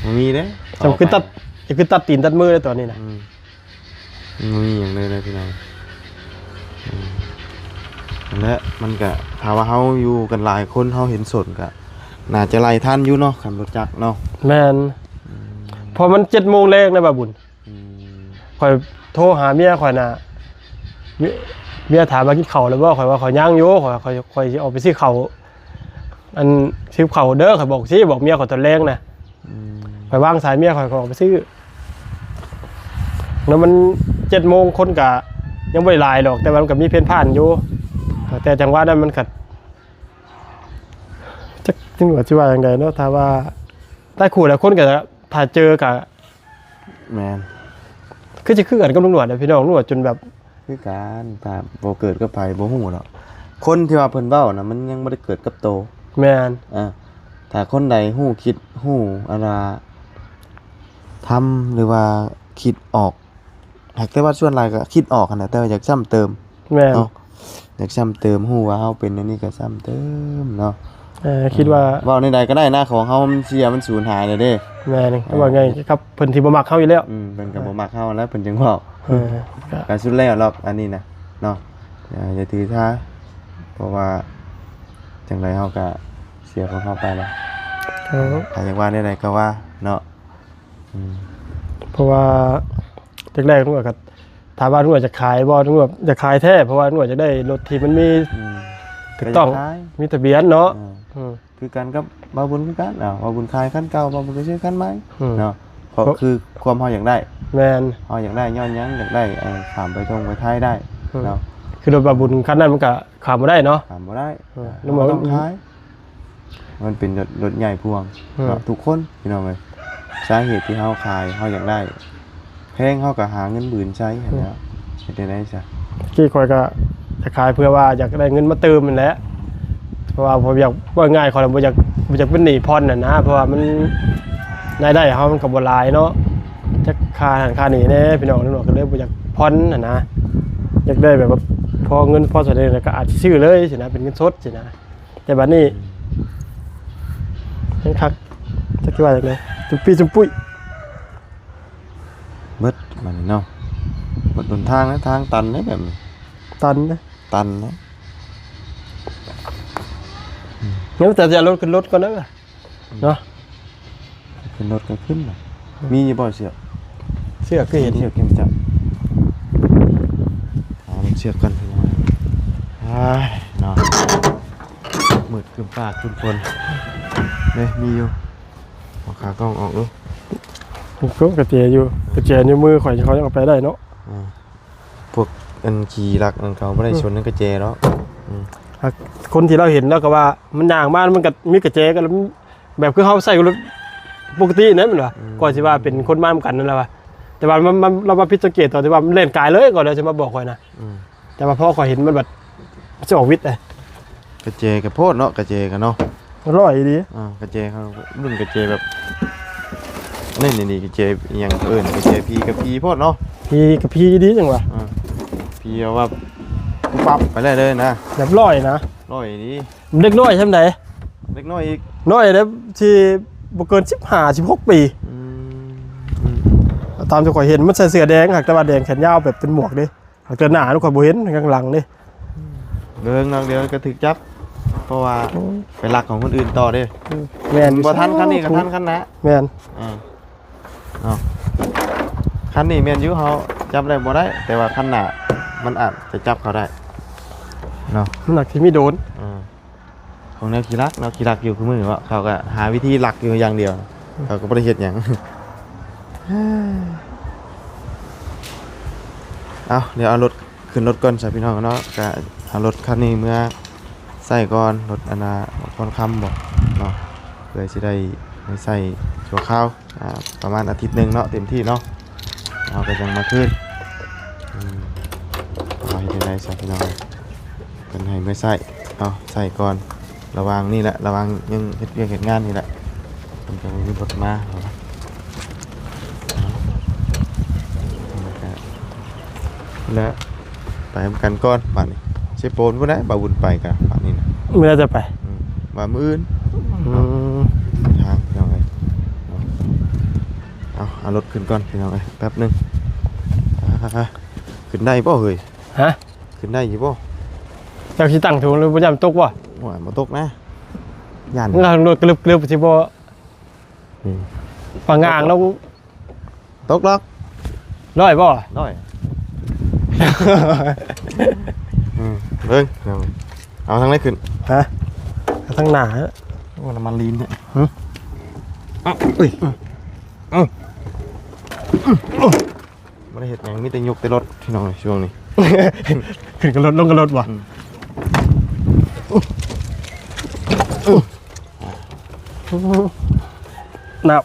ບໍ່ມີເດ້ ຈຳຄືຕັດ ຈະຄືຕັດຕີນຕັດມືເລີຍຕອນນີ້ນະ. ອືມ ບໍ່ມີຫຍັງເລີຍນະພີ່ນ້ອງ. ອືມ ນັ້ນແຫຼະ ມັນກະ ຖ້າວ່າເຮົາຢູ່ກັນຫຼາຍຄົນ ເຮົາເຫັນສົນກະໜ້າຈະໄລ່ທັນຢູ່ເນາະ ຄັນລົດຈັກເນາະ. ແມ່ນ ອືມ ເພາະມັນເຈັດໂມງແລງນະບ່າວບຸນ. ອືມ ຂ້ອຍໂທຫາເມຍຂ້ອຍນະ ເມຍ ເມຍຖາມວ່າກິນເຂົ້າແລ້ວບໍ່? ຂ້ອຍວ່າຂ້ອຍຍັງຢູ່ ຂ້ອຍ ຂ້ອຍ ຂ້ອຍຊິອອກໄປຊື້ເຂົ້າ ອັນ ຊື້ເຂົ້າເດີ ຂ້ອຍບອກຊີ້ ບອກເມຍຂ້ອຍຕອນແລງນະ. ອືມ ຂ້ອຍວາງສາຍເມຍຂ້ອຍ ຂ້ອຍອອກໄປຊື້ ແລ້ວມັນເຈັດໂມງ ຄົນກະຍັງບໍ່ໄດ້ຫຼາຍດອກ ແຕ່ວ່າມັນກະມີເພນຜ່ານຢູ່. ແຕ່ຈັງຫວະນັ້ນມັນກະ ຈັກ ຕຳຫຼວດຊິວ່າຈັ່ງໃດເນາະ ຖ້າວ່າໄດ້ຄູ່ແລ້ວ ຄົນກະ ຖ້າເຈີກະ ແມ່ນ ຄືຊິຄືກັນກັບລຸງໜວດນະພີ່ນ້ອງ. ລຸງໜວດຈົນແບບ ຄືກັນ ຖ້າບໍ່ເກີດກັບໃຜບໍ່ຮູ້ດອກ. ຄົນທີ່ວ່າເພິ່ນເວົ້ານະ ມັນຍັງບໍ່ໄດ້ເກີດກັບໂຕ. ແມ່ນ ເອີ ຖ້າຄົນໃດຮູ້ຄິດ ຮູ້ອັນວ່າທຳ ຫຼືວ່າຄິດອອກ ຫາກແຕ່ວ່າສ່ວນຫຼາຍກໍຄິດອອກຫັ້ນແຫຼະ ແຕ່ວ່າຢາກຊ້ຳເຕີມ. ແມ່ນ ເນາະ ຢາກຊ້ຳເຕີມ ຮູ້ວ່າເຮົາເປັນອັນນີ້ກໍຊ້ຳເຕີມເນາະ. ເອີ ຄິດວ່າ ເອີ ເວົ້າແນວໃດກໍໄດ້ນະ ຂອງເຮົາມັນເສຍ ມັນສູນຫາຍແລ້ວເດ້. ແມ່ນ ເອີ ເວົ້າໄງຄັບ ເພິ່ນທີ່ບໍ່ມັກເຮົາຢູ່ແລ້ວ. ອືມ ເພິ່ນກໍບໍ່ມັກເຮົາແລ້ວ ເພິ່ນຈຶ່ງເວົ້າ. ເອີ ກໍສຸດແລ້ວລັອກອັນນີ້ນະເນາະ. ເອີ ຢ່າຖືສາ ເພາະວ່າຈັ່ງໃດເຮົາກໍເສຍຂອງເຮົາໄປແລ້ວ. ເອີ ໃຜຢາກວ່າແນວໃດກໍວ່າເນາະ. ອືມ ເພາະວ່າແລກໆ ລຸງໜວດກໍ ຖາມວ່າລຸງໜວດຈະຂາຍບໍ່? ລຸງໜວດຢາກຂາຍແທ້ ເພາະວ່າລຸງໜວດຢາກໄດ້ລົດທີ່ມັນມີ ອືມ ຖືກຕ້ອງ ກໍຢາກຂາຍ ມີທະບຽນເນາະ. ເອີ ອືມ ຄືກັນກັບບ່າວບຸນຄືກັນ. ເອົາ ບ່າວບຸນຂາຍຄັນເກົ່າ ບ່າວບຸນກໍຊື້ຄັນໃໝ່ ອືມ ເນາະ ເພາະຄືຄວາມເຮົາຢາກໄດ້. ແມ່ນ ເຮົາຢາກໄດ້ຍ້ອນຫຍັງ? ຢາກໄດ້ ເອີ ຂ້າມໄປທົ່ງໄປໄທໄດ້ ອືມ ເນາະ. ຄືລົດບ່າວບຸນຄັນນັ້ນມັນກໍຂ້າມບໍ່ໄດ້ເນາະ ຂ້າມບໍ່ໄດ້. ເອີ ເອີ ເຮົາກໍຕ້ອງຂາຍ. ມັນເປັນລົດ ລົດໃຫຍ່ພ່ວງ ອືມ ເນາະ ທຸກຄົນພີ່ນ້ອງເອີຍ. ສາເຫດທີ່ເຮົາຂາຍ ເຮົາຢາກໄດ້ແພງ ເຮົາກໍຫາເງິນບືນໃຊ້ຫັ້ນແຫຼ້ວ. ອືມ ເຮັດໄດ້ໃດຊະ? ກີ້ຂ້ອຍກໍຈະຂາຍເພື່ອວ່າຢາກໄດ້ເງິນມາຕື່ມຫັ້ນແຫຼະ ເພາະວ່າບໍ່ຢາກ ເວົ້າງ່າຍ ຂ້ອຍບໍ່ຢາກ ບໍ່ຢາກເປັນໜີ້ຜ່ອນຫັ້ນນະ ເພາະວ່າມັນ ລາຍໄດ້ເຮົາມັນກໍບໍ່ຫຼາຍເນາະ ຈັກຄ່າຫັ້ນຄ່ານີ້ແດ່ພີ່ນ້ອງ. ລຸງໜວດກໍເລີຍບໍ່ຢາກຜ່ອນຫັ້ນນະ ຢາກໄດ້ແບບວ່າພໍເງິນພໍສະເດ ແລ້ວກໍອາດຊິຊື້ເລີຍຊີ້ນະ ເປັນເງິນສົດຊີ້ນະ. ແຕ່ບັດນີ້ ອືມ ຍັງຄັກ ຈັກຊິວ່າຈັ່ງໃດ ຈຸມປີ້ຈຸມປຸ້ຍ. ເບິດບາດນີ້ເນາະ ເບິດຫົນທາງນະ ທາງຕັນເດ້ແບບນີ້ ຕັນເດ້ ຕັນເດ້. ອືມ ຍັງແຕ່ຈະເອົາລົດຂຶ້ນລົດກ່ອນນະ ອືມ ເນາະ ຂຶ້ນລົດກໍຂຶ້ນນະ. ອືມ ມີຢູ່ບໍ່ເຊືອກ? ເຊືອກຄືເຫັນ ມີເຊືອກເຂັມຈັບ ຫາເບິ່ງເຊືອກກ່ອນ. ອ້າຍເນາະ ມືດຄຶ້ມຟ້າຄຶ້ມຝົນເດ້. ມີຢູ່ ເອົາຂາກ້ອງອອກດູ. ມັນກໍກະແຈຢູ່ ກະແຈນິ້ວມືຂ້ອຍ ເຂົາຍັງເອົາໄປໄດ້ເນາະ. ອ່າ ພວກອັນຂີ່ລັກນັ້ນ ເຂົາບໍ່ໄດ້ ອືມ ສົນນຳກະແຈດອກ. ອືມ ຄົນທີ່ລາວເຫັນລາວກໍວ່າ ມັນຍ່າງມາ ມັນກໍມີກະແຈກໍແບບຄືເຮົາໃຊ້ລົດປົກກະຕິນັ້ນແມ່ນວ່າ. ອືມ ກໍຊິວ່າເປັນຄົນມານຳກັນນັ້ນແຫຼະວ່າ ແຕ່ວ່າມັນ ມັນ ລາວມາຜິດສັງເກດຕອນທີ່ວ່າມັນແລ່ນກາຍເລີຍ ກໍເລີຍຊິມາບອກຂ້ອຍນະ. ອືມ ແຕ່ວ່າພໍຂ້ອຍເຫັນມັນແບບ ມັນຊິອອກວິດເດ້. ກະແຈກະໂພດເນາະ ກະແຈກະເນາະ ຫຼອຍອີ່ຫຼີ. ອ່າ ກະແຈເຂົາ ລຸ້ນກະແຈແບບ ອັນນີ້ນີ້ ກະແຈອີ່ຫຍັງເອີ້ນ ກະແຈຜີກະຜີໂພດເນາະ. ຜີກະຜີອີ່ຫຼີຈັ່ງຫວາ. ອ່າ ຜີເອົາວ່າປຸບປັບໄປໄດ້ເລີຍນະ ແບບຫຼອຍນະ ຫຼອຍອີ່ຫຼີ. ເດັກນ້ອຍສ່ຳໃດ? ເດັກນ້ອຍອີກ ນ້ອຍເດ້ ຊິບໍ່ເກີນສິບຫ້າ ສິບຫົກປີ. ອືມ ອືມ ຕາມທີ່ຂ້ອຍເຫັນ ມັນໃສ່ເສື້ອແດງ ຫາກແຕ່ວ່າແດງແຂນຍາວແບບເປັນໝວກເດ້. ຫາກແຕ່ໜ້າຂ້ອຍບໍ່ເຫັນ ຂ້າງຫຼັງເດ້. ເບິ່ງເນາະ ດຽວກໍຖືກຈັບ ເພາະວ່າ ໂອ້ຍ ໄປລັກຂອງຄົນອື່ນຕໍ່ເດ້. ອືມ ແມ່ນ ບໍ່ທັນຄັນນີ້ກໍທັນຄັນໜ້າ. ແມ່ນ ອ່າ ເນາະ ຄັນນີ້ແມ່ນຢູ່ ເຮົາຈັບໄດ້ບໍ່ໄດ້ ແຕ່ວ່າຄັນໜ້າມັນອາດຈະຈັບເຂົາໄດ້ເນາະ. ມັນໜັກທີ່ມີໂດນ ອ່າ ຂອງແນວຂີ້ລັກເນາະ ຂີ້ລັກຢູ່ຄູ່ມື້ເນາະ ເຂົາກໍຫາວິທີລັກຢູ່ຢ່າງດຽວ ເຂົາກໍບໍ່ໄດ້ເຮັດຫຍັງ. ເອົາ ດຽວເອົາລົດຂຶ້ນລົດກ່ອນຊະພີ່ນ້ອງເນາະ ກະເອົາລົດຄັນນີ້ເມືອໃຊ້ກ່ອນ ລົດອັນນ່າ ບ່ອນຄຳບໍເນາະ ເພື່ອຊິໄດ້ໄວ້ໃຊ້ຊົ່ວຄາວ. ອ່າ ປະມານອາທິດໜຶ່ງເນາະ ເຕັມທີ່ເນາະ ເຮົາກໍຈັ່ງມາຄືນ. ອືມ ເອົາເຮັດຈັ່ງໃດຊະພີ່ນ້ອງ ເພິ່ນໃຫ້ມາໃຊ້ ເອົາໃຊ້ກ່ອນ ລະຫວ່າງນີ້ແຫຼະ ລະຫວ່າງຍັງເຮັດວຽກເຮັດງານນີ້ແຫຼະ ເພິ່ນກໍມີລົດມາ ແລ້ວໄປນຳກັນກ່ອນບາດນີ້. ເຊໂປນພຸ້ນແຫຼະ ບ່າວບຸນໄປກະບາດນີ້ນະ ມື້ໃດຈະໄປ? ອືມ ວ່າມື້ອື່ນ. ອືມ ເນາະ ທາງພີ່ນ້ອງເອີຍ ເອົາ ເອົາລົດຂຶ້ນກ່ອນພີ່ນ້ອງເອີຍ ແປັບໜຶ່ງ. ອ່າ ຂຶ້ນໄດ້ບໍ່ເຮີ້ຍ? ຮະ? ຂຶ້ນໄດ້ຢູ່ບໍ່? ເຈົ້າຊິຕັ້ງສູງຫຼືບໍ່ ຢ້ານຕົກບໍ່? ໂອ້ຍ ບໍ່ຕົກນະ ຢ້ານ ລາງລົດກະລຶບໆ ຊິບໍ່ ອືມ ປະຫງ່າງລະ ຕົກດອກ ຮ້ອຍບໍ່? ຮ້ອຍ. ອືມ ເບິ່ງ ເອົາທາງໃດຂຶ້ນ? ຮະ? ເອົາທາງໜ້າ. ໂອ້ ນ້ຳມັນລີນເດ້. ຫຶ? ເອົ້າ ເອີຍ ເອົ້າ ບໍ່ໄດ້ເຮັດຫຍັງ ມີແຕ່ຍົກແຕ່ລົດພີ່ນ້ອງ ຊ່ວງນີ້ ຂຶ້ນກັບລົດ ລົງກັບລົດບໍ່? ອືມ ໜັກ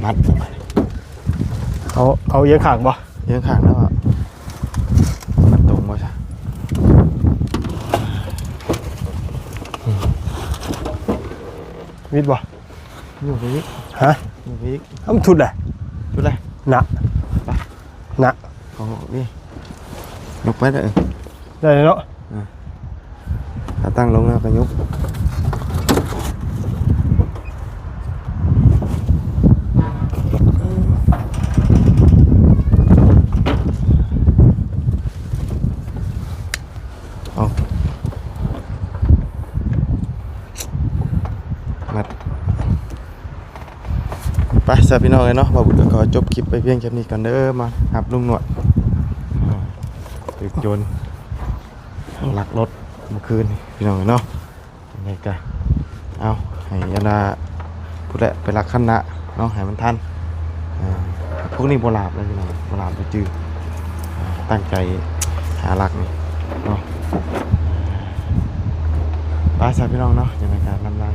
ມັດ ເອົາ ເອົາອຽງຂ້າງບໍ່? ອຽງຂ້າງແລ້ວ ມັດຕົງບໍ່ຊະ? ວິດບໍ່? ຍົກໄປອີກ. ຮະ? ຍົກໄປອີກ. ເອົາ ມັນທຸດແຫຼະ ທຸດແຫຼະ ໜັກ ໄປ ໜັກ ຂອງອອກນີ້ ຍົກໄປເດີ. ໄດ້ເນາະ ອ່າ ຂາຕັ້ງລົງແລ້ວກໍຍົກ. ເອົາ ມັດ ໄປຊະພີ່ນ້ອງເອີຍເນາະ ບ່າວບຸນກໍຂໍຈົບຄລິບໄປພຽງແຄ່ນີ້ກ່ອນເດີ. ມາຮັບລຸງໜວດ ຖືກໂຈນລັກລົດເມື່ອຄືນນີ້ພີ່ນ້ອງເອີຍເນາະ. ຈັ່ງໃດກະເອົາໃຫ້ອັນນ່າ ພຸ້ນແຫຼະ ໄປລັກຄັນໜ້າເນາະ ໃຫ້ມັນທັນ. ອ່າ ພວກນີ້ບໍ່ຫຼາບເລີຍພີ່ນ້ອງ ບໍ່ຫຼາບບໍ່ຈື່ ຕັ້ງໃຈຫາລັກນີ້ເນາະ. ໄປຊະພີ່ນ້ອງເນາະ ຈັ່ງໃດກະລຳລາ